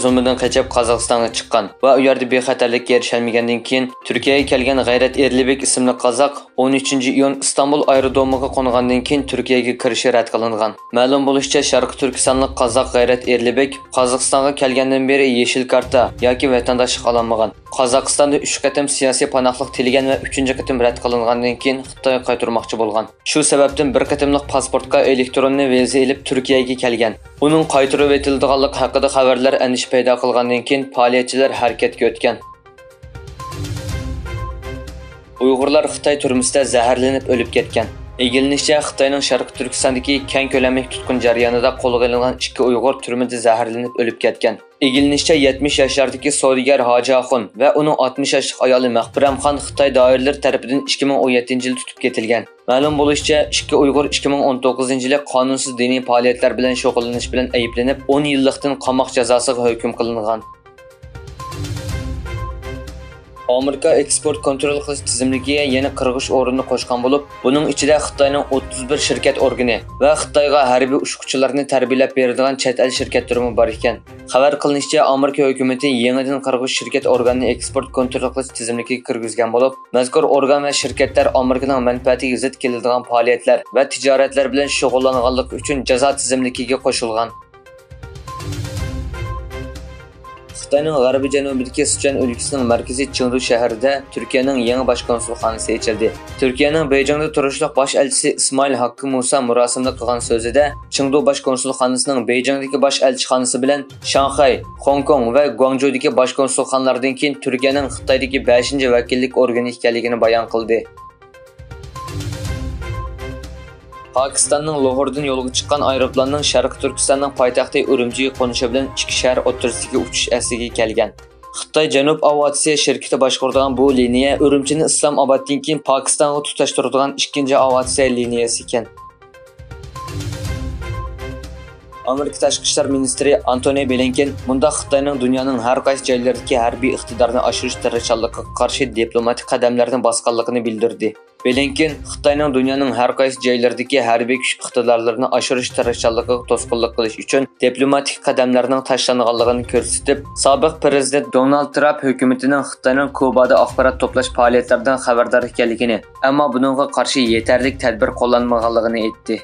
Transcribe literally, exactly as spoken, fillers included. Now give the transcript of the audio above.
زۇلمىدىن قېچىپ قازاقىستانغا چىققان ۋە ئۇ يەردە بىخەتەرلىككە ئېرىشەلمىگەندىن كېيىن تۈركىيەگە كەلگەن غەيرەت ئېرلىبېك ئىسىملىك قازاق ئون ئۈچىنچى ئىيۇن ئىستانبۇل ئايرودرومىغا قونغاندىن كېيىن تۈركىيەگە كىرىشى رەت قىلىنغان. مەلۇم بولۇشىچە، شەرقىي تۈركىستانلىق قازاق غەيرەت ئېرلىبېك قازاقىستانغا كەلگەندىن بېرى يېشىل كارتا ياكى ۋەتەنداشلىق ئالالمىغان. قازاقىستاندا ئۈچ قېتىم سىياسىي پاناھلىق تىلىگەن ۋە ئۈچىنچى قېتىم رەت قىلىنغاندىن كېيىن خىتايغا قايتۇرماقچى بولغان. شۇ سەۋەبتىن بىر قېتىملىق پاسپورتقا ئېلېكتروننى ۋىزا ئېلىپ تۈركىيەگە كەلگەن. ئۇنىڭ قايتۇرۇۋېتىلىدىغانلىقى ھەققىدە خەۋەرلەر ئەندىشە پەيدا قىلغاندىن كېيىن پائالىيەتچىلەر ھەرىكەتكە ئۆتكەن. ئۇيغۇرلار خىتاي تۈرمىسىدە زەھەرلىنىپ ئۆلۈپ كەتكەن. ئىگىلىنىشىچە، خىتاينىڭ شەرقىي تۈركىستاندىكى كەڭ كۆلەملىك تۇتقۇن جەريانىدا قولغا ئېلىنغان ئىككى ئۇيغۇر تۈرمىدە زەھەرلىنىپ ئۆلۈپ كەتكەن. ئىگىلىنىشىچە، يەتمىش ياشلاردىكى سودىگەر ھاجى ئاخۇن ۋە ئۇنىڭ ئاتمىش ياشلىق ئايالى مەخپىرەمخان خىتاي دائىرىلىرى تەرىپىدىن ئىككى مىڭ ئون يەتتىنچى يىلى تۇتۇپ كېتىلگەن. مەلۇم بولۇشىچە، ئىككى ئۇيغۇر ئىككى مىڭ ئون توققۇزىنچى يىلى قانۇنسىز دىنىي پائالىيەتلەر بىلەن شۇغۇللىنىش بىلەن ئەيىبلىنىپ، ئون يىللىقتىن قاماق جازاسىغا ھۆكۈم قىلىنغان. ئامېرىكا ئېكسپورت كونترول قىلىش تىزىملىكىگە يەنە قىرىق ئۈچ ئورۇننى قوشقان بولۇپ، بۇنىڭ ئىچىدە خىتاينىڭ ئوتتۇز بىر شىركەت ئورگىنى ۋە خىتايغا ھەربىي ئۇچقۇچىلارنى تەربىيەلەپ بېرىدىغان چەت ئەل شىركەتلىرىمۇ بار ئىكەن. خەۋەر قىلىنىشىچە، ئامېرىكا ھۆكۈمىتى يېڭىدىن قىرىق ئۈچ شىركەت ئورگاننى ئېكسپورت كونترول قىلىش تىزىملىكىگە كىرگۈزگەن بولۇپ، مەزكۇر ئورگان ۋە شىركەتلەر ئامېرىكىنىڭ مەنپەئەتىگە زىت كېلىدىغان پائالىيەتلەر ۋە تىجارەتلەر بىلەن شۇغۇللانغانلىقى ئۈچۈن جازا تىزىملىكىگە قوشۇلغان. خىتاينىڭ غەربىي جەنۇبىدىكى سىچۈەن ئۆلكىسىنىڭ مەركىزى چېڭدۇ شەھىرىدە تۈركىيەنىڭ يېڭى باش كونسۇلخانىسى ئېچىلدى. تۈركىيەنىڭ بېيجىڭدا تۇرۇشلۇق باش ئەلچىسى ئىسمائىل ھاككى مۇسا مۇراسىمدا قىلغان سۆزىدە، چېڭدۇ باش كونسۇلخانىسىنىڭ بېيجىڭدىكى باش ئەلچىخانىسى بىلەن شاڭخەي، خوڭكوڭ ۋە گۇاڭجۇدىكى باش كونسۇلخانىلاردىن كېيىن تۈركىيەنىڭ خىتايدىكى بەشىنچى ۋەكىللىك ئورگىنى ئىكەنلىكىنى بايان قىلدى. پاكىستاننىڭ لاھوردىن يولغا چىققان ئايروپىلاننىڭ شەرقىي تۈركىستاننىڭ پايتەختى ئۈرۈمچىگە قونۇشى بىلەن ئىككى شەھەر ئوتتۇرىسىدىكى ئۇچۇش ئەسلىگە كەلگەن. خىتاي جەنۇب ئاۋىئاتسىيە شىركىتى باشقۇرىدىغان بۇ لىنىيە ئۈرۈمچىنى ئىسلام ئابادتىن كېيىن پاكىستانغا تۇتاشتۇرىدىغان ئىككىنچى ئاۋىئاتسىيە لىنىيەسى ئىكەن. ئامېرىكا تاشقى ئىشلار مىنىستىرى ئانتونى بلىنكېن مۇنداق خىتاينىڭ دۇنيانىڭ ھەر قايسى جايلىرىدىكى ھەربىي ئىقتىدارنى ئاشۇرۇش تىرىشچانلىقىغا قارشى دىپلوماتىك قەدەملەرنى باسقانلىقىنى بىلدۈردى. بلىنكېن خىتاينىڭ دۇنيانىڭ ھەر قايسى جايلىرىدىكى ھەربىي كۈچ ئىقتىدارلىرىنى ئاشۇرۇش تىرىشچانلىقىغا توسقۇنلۇق قىلىش ئۈچۈن دىپلوماتىك قەدەملەرنىڭ تاشلانغانلىقىنى كۆرسىتىپ، سابىق پىرېزىدېنت دونالد ترامپ ھۆكۈمىتىنىڭ خىتاينىڭ كۇبادا ئاخبارات توپلاش پائالىيەتلىرىدىن خەۋەردار ئىكەنلىكىنى، ئەمما بۇنىڭغا قارشى يېتەرلىك تەدبىر قوللانمىغانلىقىنى ئېيتتى.